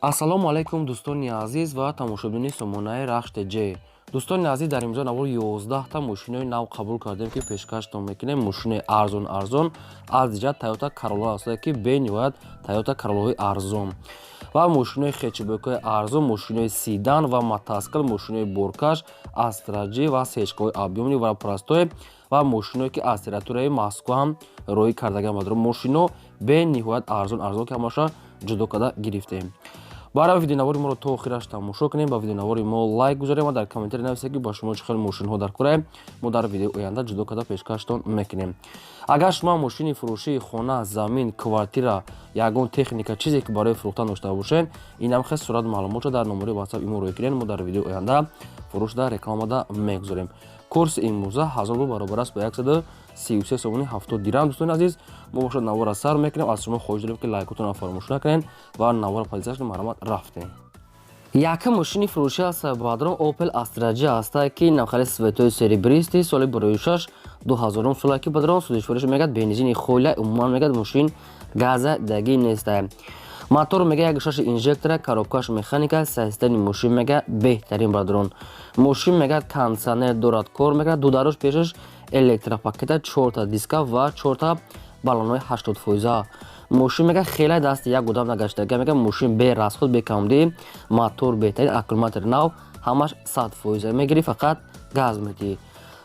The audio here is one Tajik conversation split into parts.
Ассалому алайкум, дӯстони азиз ва тамошобинони сомонаи Рахш ТЖ. Дӯстони азиз, дар имзо навори 11-та мошинои нав қабул кардем, ки пешкаштон мекунем. Мошинои арзон арзон аз ҷиҳат Тойота Каролла ҳастае, ки бениҳоят Тойота Кароллаҳои арзон ва мошинои хэтчбекҳои арзон, мошинои седан ва мотоцикл, мошинои боркаш Астра Ҷи ва сечкаҳои объёмный ва простой ва мошиное, ки аз территорияи Москва ҳам роҳӣ кардагиам. Мошино бениҳоят арзон арзон, ки ҳамаша ҷудо карда гирифтем. Барои видеонавори моро то охираш тамошо кунем, ба видеонавори мо лайк гузорем ва дар комментарий нависед, ки ба шумо чӣ хел мошинҳо дар кораем. Мо дар видеои оянда ҷудо карда пешкаштон мекунем. Агар шумо мошини фурӯшии, хона, замин, квартира, ягон техника, чизе ки барои фурӯхтан дошта бошед, инам хел сурат маълумотро дар номери Ватсап имо рӯй кунед. Мо дар видеои оянда фурӯшда рекламада мегузорем. Курси имрӯза 1000 рубл баробар аст ба 133 сомони 70 дирам. Дӯстони азиз, мо бошад навора сар мекунем. Аз шумо хоҳиш дорем, ки лайкотонро фаромӯш накунед ва навора подписаться кунед. Марҳамат, рафтем. Якум мошини фурӯшӣ аст, бадрон, Opel Astra J ҳаста, ки навхали цветои серебристый, соли 2006, 2000 сола, ки, бадрон, сӯзишвориш мегӯяд бензини холя. Умуман, мегӯяд, мошин газа дагӣ неста. Мотор, мега, 1,6 инжектора, коробкаш механика. Состояни мошин, мега, беҳтарин, бадрон. Мошин, мега, кондиционер дорад, кор мекунад, дударош пешаш электропакета, чорта диска ва чорта баллонҳои 80%. Мошин, мега, хеле дасти як одам нагаштага. Мега, мошин бе расход, бе камдӣ, мотор беҳтарин, аккумулятор нав, ҳамаш 100%. Мегирӣ, фақат газ медиҳӣ.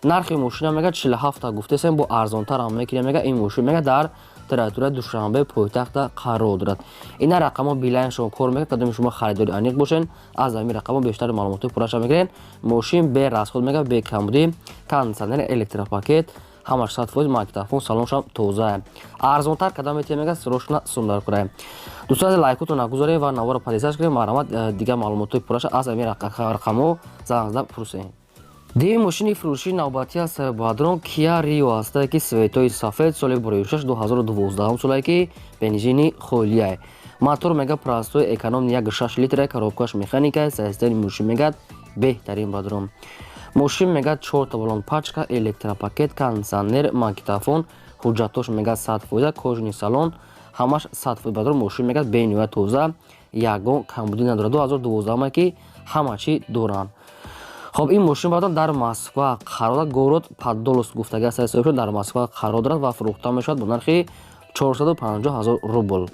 Нархи мошина, мега, 47-та гуфтесем, бо арзонтарам мекунем. Мега, ин мошин, мега, дар территорияи Душанбе, пойтахта қарор дорад. Ина рақамҳо Билайншон кор мекунад. Кадоми шумо харидори аниқ бошед, аз ҳамин рақамҳо бештари маълумотҳои пурраша мегиред. Мошин бе расход, мега, бе камбудӣ, кондиционер, электропакет, ҳамаш 100%, магнитофон, салоншам тоза. Арзонтар када метиҳем, мега, срочно сум дар кунем. Дӯстон азиз, лайкотон нагузорем ва навора подписаться кунем. Марҳамат, дигар маълумотҳои пурраша аз ҳамин рақамҳо занг зада пурсем. Дуюми мошини фурӯшии навбатӣ аст, бадрон, Киа Рио ҳастае, ки цветои сафед, соли 2006, 2012 солае, ки бензини холияе. Мотор, мега, простой, экономный, 1,6 литра, коробкаш механика. Состояни мошин, мегӯяд, беҳтарин, бадрон. Мошин, мегӯяд, чорта баллон пачка, электропакет, кондиционер, магнитофон, ҳуҷҷатош, мегӯяд, 100%, кожаный салон, ҳамаш 100%, бадрон. Мошин, мегӯяд, бениҳоят тоза, ягон камбудӣ надорад. 2012 ки ҳама чӣ доранд. Хоб, ин мошин, баъдан, дар Москва қарор дорад, город Подолск гуфтага аст, соҳиб дар Москва қарор дорад ва фурӯхта мешавад бо нархи 450 ҳазор рубл.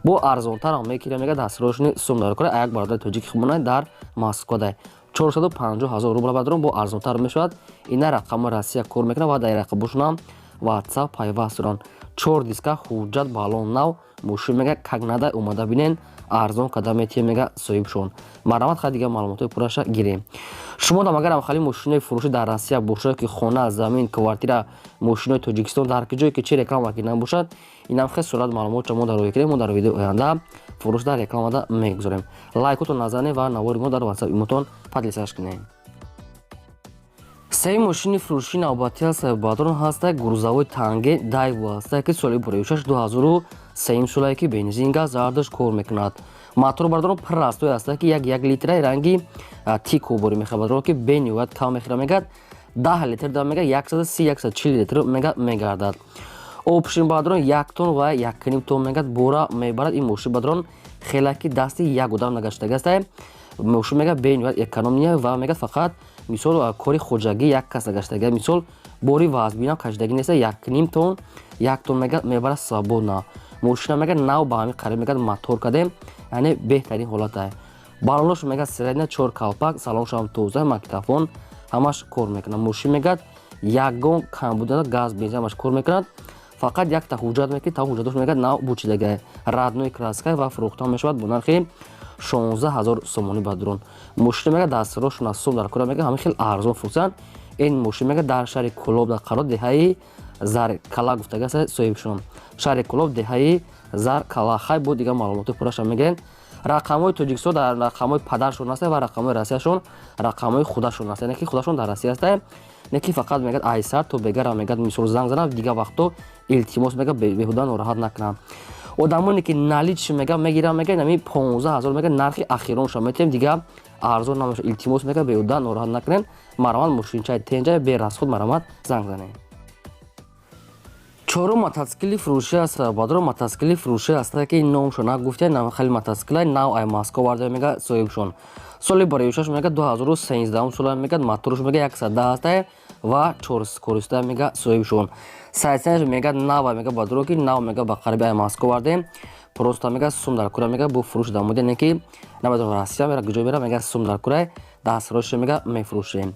Бо арзонтарам мекирем, мегӯяд, дастрошни сум дар кора. Як бародари тоҷики хубона дар Москва дай 450 ҳазор рубл, бадрон, бо арзонтар мешавад. Ина рақами Россия кор мекунад ва дар рақабошонам Ватсап пайваст доранд. Чор диска, ҳуҷҷат, баллон нав. Мошин, мега, как надо, омада бинен, арзон када метиҳем, мега, соҳибшон. Марҳамат, хай, дигар маълумотҳои пурраша гирем. Шумо дам агар ҳамхали мошинои фурӯшӣ дар Россия бошад, ки хона, замин, квартира, мошинои Тоҷикистон, дар ки ҷое ки чи реклама ки набошад, инам хел сурат маълумотча мо дар рӯй кунем. Мо дар видеои оянда фурӯш дар рекламада мегузорем. Лайкотон назанед ва навори мо дар Ватсап имотон подписаться кунем. Сеюм мошини фурӯшии навбатӣ аст, бадрон, ҳаста грузовой Танге Дайво ҳаста, ки соли 2006, 2003 солае, ки бензин, газ зардаш кор мекунад. Мотор, бардорон, простой ҳаста, ки як литраи ранги тико борӣ мехӯрад, бардорон, ки бениҳоят кам мехӯрад. Мегӯяд, 10 литр да, мега, 130, 140 литр, мега, мегардад. Общим, бадрон, 1 тонн ва 1,5 тонн, мегӯяд, бора мебарад. Ин мошин, бадрон, хеле ки дасти як одам нагаштагааст. Мошин, мега, бениҳоят экономия ва, мегӯяд, фақат мисол кори хоҷагӣ як кас нагаштага, мисол бори вазбинам кашидагӣ неста. 1,5 тонн, 1 тонн, мега, мебарад свободно. Мошина, мега, нав ба ҳамин қариб, мега, мотор кардем, яъне беҳтарин ҳолата. Баллонош, мега, средня, чор калпак, салоншам тоза, магнитофон, ҳамаш кор мекунад. Мошин, мегӯяд, ягон камбуд, газ, бензин, ҳамаш кор мекунад. Фақат якта ҳуҷҷат мекунед, та ҳуҷҷатош, мегӯяд, нав бучидага, родной краска ва фурӯхта мешавад бо нархи 16 ҳазор сомонӣ, бадрон. Мошина, мега, дастрошона сум дар кора, мега, ҳамин хел арзон фурӯхтанд. Ин мошин, мега, дар шаҳри Кӯлоб дар қарор, деҳаи Заркала гуфтагааст соҳибшон. Шаҳри Кӯлоб, деҳаи Заркала. Хай, бо дигар маълумоти пурраша мегирем. Рақамҳои Тоҷикистон дар рақамҳои падаршон аст ва рақамҳои Россияшон рақамҳои худашон аст, яъне ки худашон дар Россия ҳастанд. Не ки фақат, мегӯяд, айсар то бегара, мегӯяд, мисол занг занам, дигар вақто илтимос, мегӯяд, беҳуда нороҳат накунам. Одамоне ки наличный, мега, мегирам, мега, ами 15 000, мега, нархи ахиронша метиҳем, дигар арзон намешавад. Илтимос, мега, беҳуда нороҳат накунем. Марҳамат, мошинчаи тенҷа, берасход, марҳамат, занг занем. Чорум мотоцикли фурӯшӣ аст, бадрон. Мотоцикли фурӯшӣ аст, ки номшо нагуфтия. Хеле мотоциклай нав ай Москва варда, мега соҳибшон. Соли бароишаш мега 2013 сола мега. Моторш мега 110 аста ва чорскоростая, мега соҳибшон. Состоянияш мега нава, мега бадро, ки нав мега ба қариби ай Москва вардем. Просто мега сум дар кура, мега бо фурӯш дамода, не ки намедонам Россия мера, куҷо мера. Мега сум дар курай, дастроша мега мефурӯшем.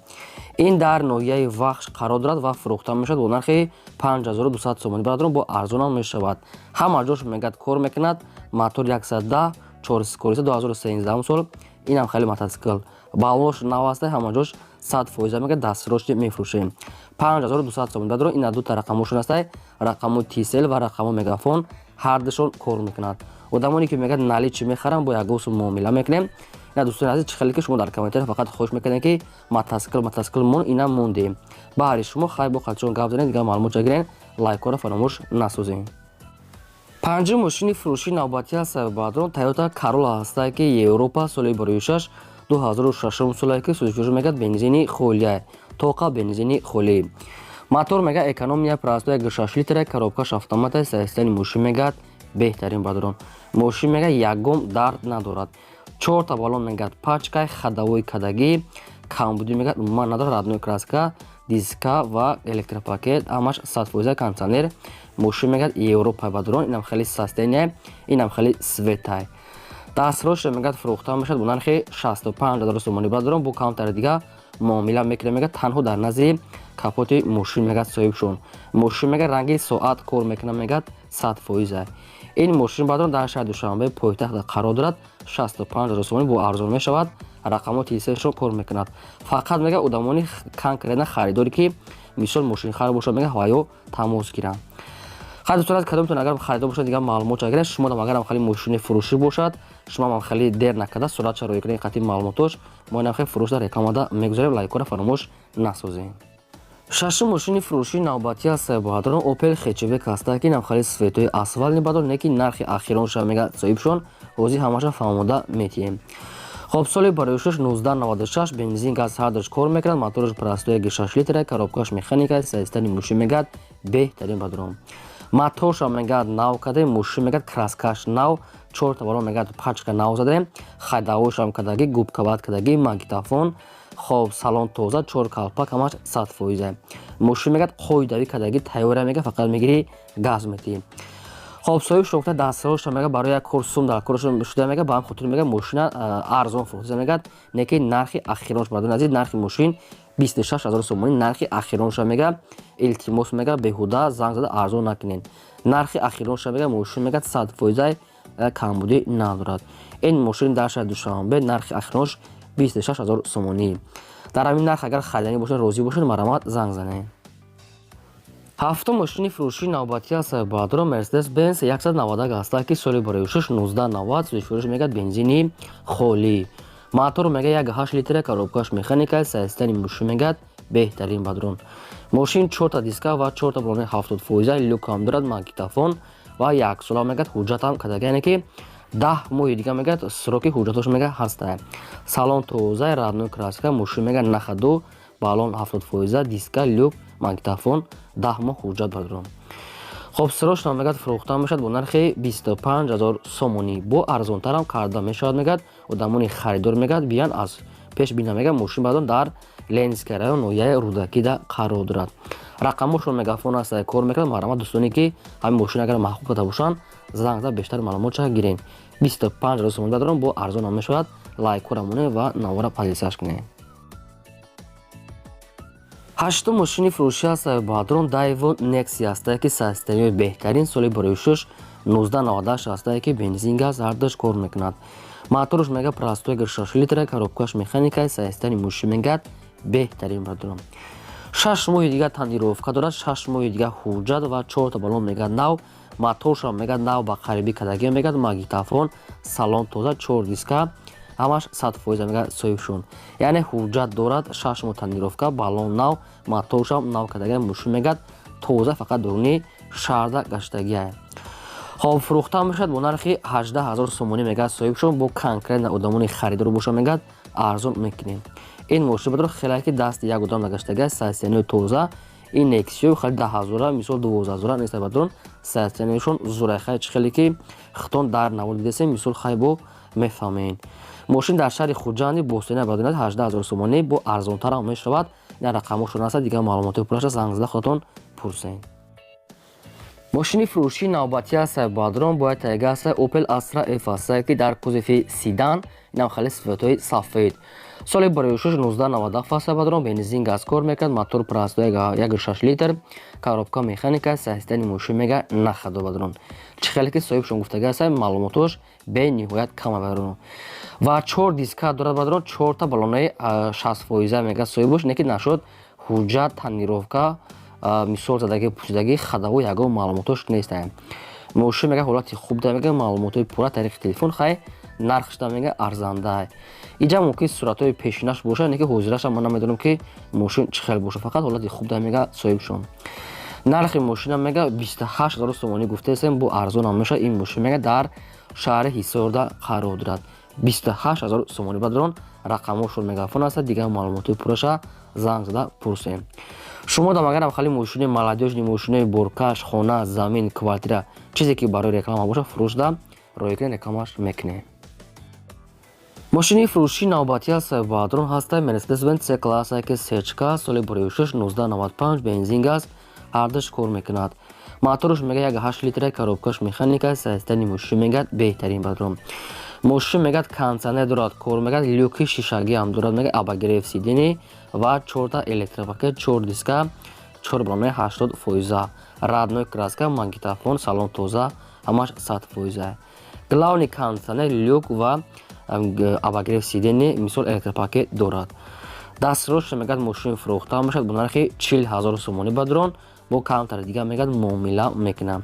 Ин дар ноҳияи Вахш қарор дорад ва фурӯхта мешавад бо нархи 5200 сомонӣ. Бародарон, бо арзонам мешавад. Ҳама ҷош мегӯяд кор мекунад. Мотор 110, чорскороста, 2013 сол. Инам хеле мотоцикл балош нав аста, ҳама ҷош 100%, мегӯяд дастрош мефурӯшем 5200 сомонӣ. Бародарон, ина дута рақамошон аста, рақамо Тисел ва рақамо Мегафон, ҳардушон кор мекунад. Одамоне ки мегӯяд наличный мехарам, бо ягон сум муомила мекунем. Ина, дӯстони азиз, чӣ хеле ки шумо дар комментария фақат хоҳиш мекардем, ки мотоцикл, мотоцикл мон, ина мондем баҳри шумо. Хай, бо қадшон гап занед, дигар маълумот гирен. Лайкҳоро фаромӯш насозем. Панҷум мошини фурӯшии навбатӣ аст, баъдон, Тойота Карола ҳастае, ки Европа, соли бароишаш 2006 солае, ки сӯзишвориш мегӯяд бензини холия, тоқа бензини холӣ. Мотор мега экономия, простой, 6 литра, коробкаш автомата. Состояние мошин мегӯяд беҳтарин, бадрон. Мошин мега ягон дард надорад. Чорта баллон мегӯяд пачкай, ходовой кадагӣ, камбудӣ мегӯяд умуман надорад. Родной краска, диска ва электропакет ҳамаш 100%, кондиционер. Мошин мегӯяд Европа, бадрон. Инам хеле состояние, инам хеле светай. Дастроша мегӯяд фурӯхта мешавад бо нархи 65 ҳазор сомонӣ. Бадрон, бо камтари дига муомила мекунад. Мегӯяд танҳо дар назди капоти мошин мегӯяд соҳибшон. Мошин мегӯяд ранги соат кор мекунад, мегӯяд 100%. Ин мошин, бадрон, дар шаҳри Душанбе, пойтахт қарор дорад. 65 ҳазор сомонӣ, бо арзон мешавад. Рақамо Тисешон кор мекунад. Фақат мегӯяд одамони конкретно харидоре, ки мисол мошинхар бошад, мегӯяд ҳаваё тамос гиранд. Хай, дӯстон, аз кадомтон агар харидор бошад, дигар маълумот агиред. Шумодам агарам хеле мошини фурӯшӣ бошад, шумо ҳам хеле дер накарда суратша рӯй кунед қатъи маълумотош. Мо инам хеле фурӯш дар рекламада мегузорем. Лайкҳоро фаромӯш насозем. Шашум мошини фурӯшии навбатӣ аст, бадрон, Опел хэтчбек ҳаста, ки инам хеле светои асфальтный, бадрон, не ки нархи ахиронша мега соҳибшон. Ҳозир ҳамаша фаҳмода метиҳем. Хоб, соли бароишаш 1996, бензин, газ ҳардуш кор мекунад. Мотораш простой, 6 литра, коробкаш механика. Состояние мошин мегӯяд беҳтарин, бадрон. Моторша мегӯяд нав кардем, мошин мегӯяд краскаш нав, чорта баллон мегӯяд пачка нав задем, ходовойшам кардагӣ, губкават кардагӣ, магнитофон. Хоб, салон тоза, чор калпак ҳамаш 100%. Мошин мегӯяд қоидавӣ кардагӣ, тайёра, мегӯяд фақат мегирӣ, газ метиҳӣ. Хоб, соҳиб шохта дастроша мега барои як кор сум дар кораш шуда, мега ба ҳам хотир мега мошина арзон фурӯхта мегӯяд, не ки нархи ахиронш. Мардони азиз, нархи мошин 26 000 сомонӣ, нархи ахиронша мега. Илтимос, мега беҳуда занг зада арзон накунед. Нархи ахиронша мега. Мошин мегӯяд 100%, камбудӣ надорад. Ин мошин дар шаҳри Душанбе, нархи ахиронш 26 000 сомонӣ. Дар ҳамин нарх агар хариданӣ бошад, розӣ бошед, марҳамат, занг занед. Ҳафтум мошини фурӯшии навбатӣ аст, баъдро, Мерседес Бенз 191 ҳаста, ки соли бароишаш 1990, сӯзишвориш мегӯяд бензини холӣ. Мотор мега 1,8 литра, коробкаш механика. Состояние мошин мегӯяд беҳтарин, бадрон. Мошин чорта диска ва чорта баллони 70%, люкам дорад, магнитофон ва яксола мегӯяд ҳуҷҷатам кардага, яъне ки 10 моҳи дига мегӯяд сроки ҳуҷҷатош мега ҳаста. Салон тоза, родной краска, мошин мега на ходу, баллон 70%, диска, люк, магнитофон, 10 моҳ ҳуҷҷат, бадрон. Хоб, срочно мегӯяд фурӯхта мешавад бо нархи 25 000 сомонӣ, бо арзонтарам карда мешавад. Мегӯяд одамони харидор мегӯяд биян, аз пеш бина. Мегӯяд мошин, баъдон, дар Ленинский район, ноҳияи Рӯдакида қарор дорад. Рақамошон Мегафон аст, кор мекунад. Марҳамат, дӯстоне ки ҳамин мошин агар маъқул карда бошанд, занг зада бештар маълумотша гирем. 25 000 сомонӣ, бадрон, бо арзонам мешавад. Лайкҳоро монед ва навора подписаться кунед. Ҳаштум мошини фурӯшӣ аст, бадрон, Дайво Некси ҳастае, ки состоянияи беҳтарин, соли бароишаш 1998 ҳастае, ки бензин, газ ҳардуш кор мекунад. Моторш мега простой, 6 литра, коробкаш механика. Состояние мошин мегӯяд беҳтарин, бадрон. 6 моҳи дигар тонировка дорад, 6 моҳи дигар ҳуҷҷат ва чорта баллон мегӯяд нав. Моторшам мегӯяд нав ба қарибӣ кардагӣ, мегӯяд магнитофон, салон тоза, чор диска ҳамаш 100%, мегӯяд соҳибшон. Яъне ҳуҷҷат дорад, 6 моҳ тонировка, баллон нав, моторшам нав кардагӣ. Мошин мегӯяд тоза, фақат дуруни шаҳрда гаштагиа. Хоб, фурӯхта мешавад бо нархи 18 000 сомонӣ, мегӯяд соҳибшон. Бо конкретно одамони харидор боша, мегӯяд арзон мекунем. Ин мошин, бадро, хеле ки дасти як одам нагаштагиа, состоянияи тоза. Ин Нексио хеле 10 ҳазора, мисол, 12 ҳазора нест, бародарон. Состояние шон зурай. Хай, чӣ хеле ки хитон дар навор дидесем, мисол, хай, бо мефаҳмед. Мошин дар шаҳри Хуҷанди Бостонӣ, бародарон, 18 000 сомонӣ, бо арзонтарам мешавад. Ина рақамҳошон аст, дигар маълумотҳои пурраша занг зада худатон пурсед. Мошини фурӯшии навбатӣ аст, бародарон, бояд тайга аст, Opel Astra F аст, ки дар кузови седан, инам хеле сифатҳои сафед. Соли бароишуш 1997 аст, бародарон, бензин, газ кор мекард, мотор простой, 1,6 литр, коробка механика. Состояние мошин, мега, нахадо, бародарон. Чӣ хеле ки соҳибшон гуфтага аст, маълумотош бениҳоят кама, бародарон. Ва чор диска дорад, бародарон, чорта баллонаи 60 фоиза, мега соҳибош. Не ки нашуд ҳуҷҷат, тонировка, мисол, задагӣ, пӯшидагӣ, хадаву ягон маълумотош нестаем. Мошин, мега, ҳолати хуб да, мега, маълумотҳои пурра тариқи телефон. Хай, нархшда, мега, арзанда. Иҷа мумкин суратҳои пешинаш бошад, не ки ҳозираша ман намедонам, ки мошин чӣ хел бошад. Фақат ҳолати хуб да, мега соҳибшон. Нархи мошина, мега, 28 000 сомонӣ гуфтаестем, бо арзонам мешавад. Ин мошин, мега, дар шаҳри Ҳисорда қарор дорад. 28 000 сомонӣ, бародарон, рақамҳошон мегафон аст, дигар маълумотҳои пурраша занг зада пурсем. Шумо дам агарам хали мошини молодёжный, мошинои боркаш, хона, замин, квартира, чизе ки барои реклама бошад, фурӯшда роя кунед, рекламаш мекунем. Мошини фурӯшии навбатӣ аст, бародарон, ҳаста Мерседес Бенз С класса, ки сечка, соли 2006, 1995, бензин, газ ҳардуш кор мекунад. Моторш, мега, 1,8 литра, коробкаш механика. Состояние мошин, мегӯяд, беҳтарин, бародарон. Мошин, мегӯяд, кондиционер дорад, кор мегӯяд, люки шишагӣ ҳам дорад, мегӯяд, обогрев сидений ва чорта электропакет, чор диска, чор баллонаи 80 фоиза, родной краска, магнитофон, салон тоза, ҳамаш 100 фоиза. Главный кондиционер, люк ва обогрев сидений, мисол, электропакет дорад. Дастрош, мегӯяд, мошин фурӯхта мешавад бо нархи 40 000 сомонӣ, бародарон, бо камтари дигар, мегӯяд, муомила мекунам.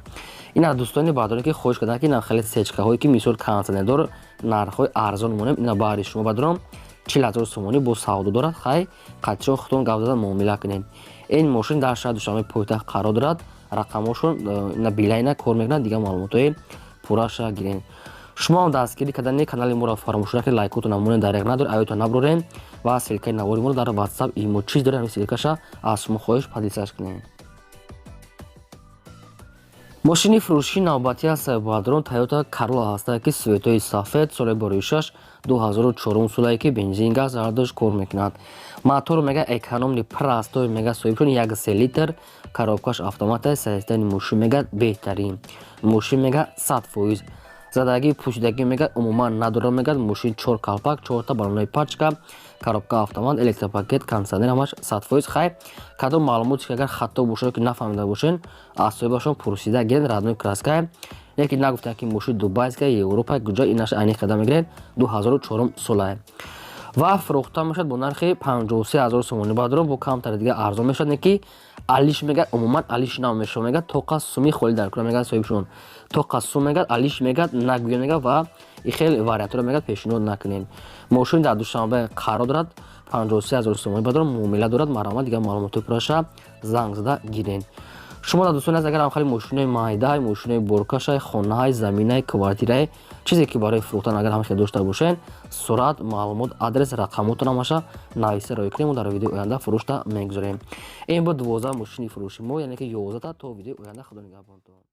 Ина дӯстони бардоре, ки хоҳиш карданд, ки ина хеле сечкаҳое, ки мисол кондиционердор, нархҳои арзон монем, ина баҳри шумо, бародарон, 40 000 сомонӣ, бо савдо дорад. Хай, қатишон худтон гап зада муомила кунед. Ин мошин дар шаҳри Душанбе, пойтахт қарор дорад. Рақамҳошон ина Билайна кор мекунад, дигар маълумотҳои пурраша гиред. Шумо ҳам дастгирӣ кардани канали моро фаромӯш накунед, лайкотон намонед, дареғ надоред, аётон набурорем ва ссылкаи навори моро дар Ватсап, Имо, чиз доред, ҳамин ссылкаша аз шумо хоҳиш, поделиться кунед. Мошини фурӯшии навбатӣ аст, бародарон, Тойота Каролла ҳаста, ки светҳои сафед, соли 2006, 2004 солае, ки бензин, газ ҳардуш кор мекунад. Мотор, мега, экономный, простой, мега соҳибшон, 1,3 литр, коробкаш автомата. Состояние мошин, мега, беҳтарин. Мошин, мега, 100 фоиз. Задагӣ, пӯшидагӣ, мега, умуман надорад. Мегӯяд, мошин чор калпак, чорта баллонаи пачка, коробка автомат, электропакет, кондиционер, ҳамаш 100 фоиз. Хай, кадом маълумоте ки агар хато бошад, ки нафаҳмида бошен, аз соҳибашон пурсида гиред. Родной краска, яке нагуфтанд, ки мошин дубайская, Европа, куҷо, инаша аниқ карда мегиред. 2004 солае ва фурӯхта мешавад бо нархи 53 000 сомонӣ, бародарон, бо камтари дига арзон мешавад. Не ки алиш, мегӯяд, умуман алиш намешавад, мегӯяд, тоқа суми холӣ дар кура, мегӯяд соҳибшон, тоқа сум, мегӯяд, алиш, мегӯяд, нагӯя, мегӯяд, ва и хел вариантҳоро, мегӯяд, пешниҳод накунед. Мошин дар Душанбе қарор дорад. 53 000 сомонӣ, бародарон, муомила дорад. Марҳамат, дигар маълумотҳои пурраша занг зада гиред. Шумо дар дӯстони азиз, агар ҳам хеле мошинои майдаи, мошинои боркашай, хонаҳай, заминай, квартираи, чизе ки барои фурӯхтан агар ҳам хел дошта бошед, сурат, маълумот, адрес, рақамотон ҳамаша нависта роӣ кунем, мо дар видеои оянда фурӯшта мегузорем. Ин буд 12 мошини фурӯши мо, яъне ки 11та. То видеои оянда, худо нигаҳбонтон.